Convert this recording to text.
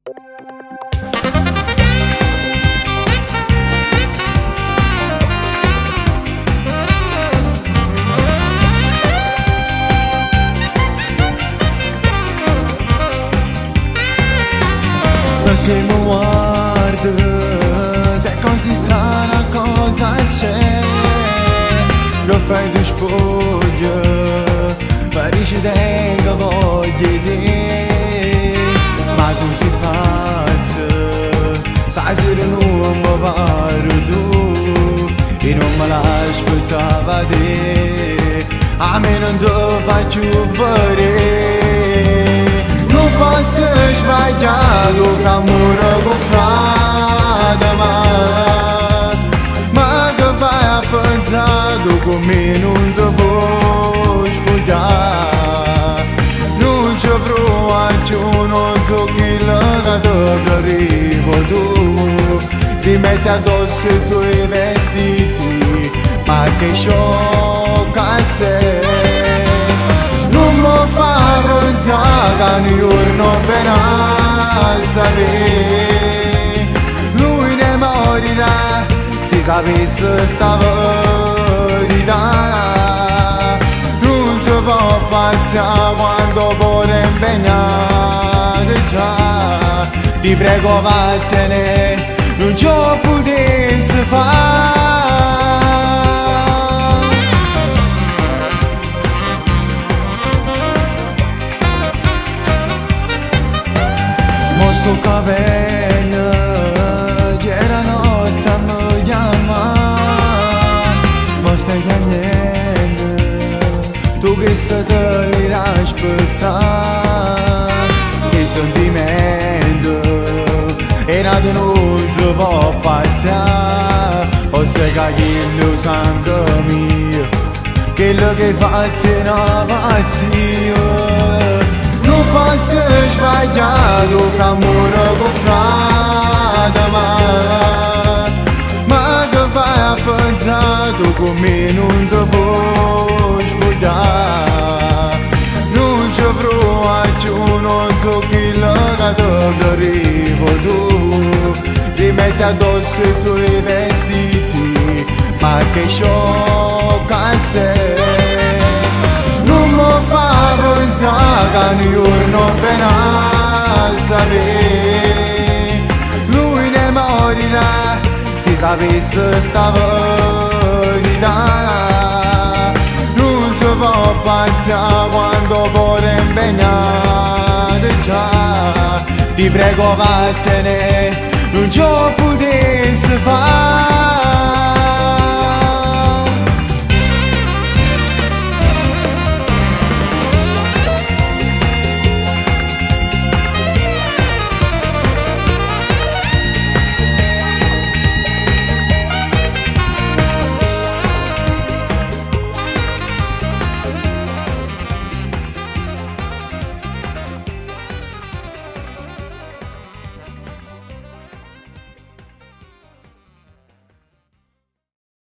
Perché mi guardi, se così strana cosa c'è, lo fai tu spoglio, ma dici tengo voglia di te, ma tu sei pazzo, stasera non mi pare tu, e non me l'aspettava te, a me non ti faccio vedere. Non posso sbagliare fra amore con frate, ma che vai a pensare tu come non ti puoi sbagliare. Non ci provo più, non so chi la che arrivo tu, ti metti addosso i tuoi vestiti, ma che sciocca sei. Non mi fa pensare che un giorno per sapere, lui ne morirà se sapesse sta verità. Non ci può pazzare quando cuore è impegnato già, ti prego vattene, non ci potessi fare. Mo sto capendo che era notte a mi chiamare, mo stai piangendo, tu che stai te li aspettare, che sentimento era di non ti può pazzare, o se che il sangue mio, quello che fatto è una pazzia. Non posso sbagliare fra amore con frate, ma che vai a pensare tu come non ti puoi sbagliare. Non ci provo più, non so chi la che ti arrivo tu, ti metti addosso i tuoi vestiti, ma che sciocca sei. Non mi fa pensare che un giorno appena sapere, lui ne morirà se sapesse sta verità. Non ci può pazzare quando cuore è impegnato già, ti prego vattene, non ci potessi fare.